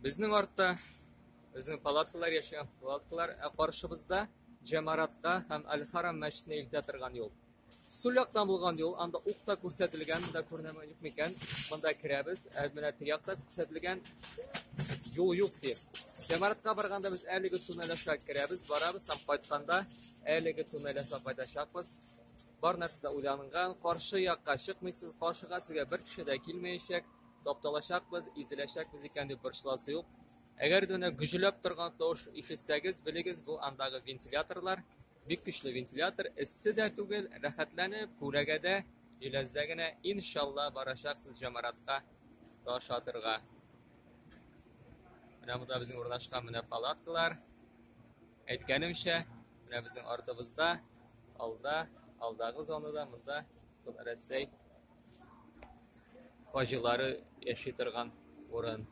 Безнең артта безнең палаткалар яшәгән палаткалар, ә каршыбызда Җәмаратка һәм Аль-Харам мәчетенә илтә торган юл. Сул яктан булган юл, анда ук та күрсәтелгән, монда күренәме юк микән? Монда керәбез, ә менә теге якта күрсәтелгән юл юк дип. Җәмаратка барганда без әлеге туннель аша керәбез, барабыз һәм кайтканда әлеге туннель аша кайтачакбыз. Бар нәрсә дә уйланган, каршы якка чыкмыйсыз, каршыга сезгә бер кеше дә килмәячәк, тапталачакбыз, изеләчәкбез икән дип борчыласы юк. Әгәр дә менә гөжеләп торган тавыш ишетсәгез, белегез, бу андагы вентиляторлар. Бик көчле вентилятор, эссе дә түгел, рәхәтләнеп, күләгәдә, җиләздә генә, иншалла, барачаксыз җәмәратка таш атырга. Менә монда безнең урнашкан менә палаткалар. Әйткәнемчә, менә безнең артыбызда, алда, алдагы зонада монда Рәсәй хаҗилары яши торган урын.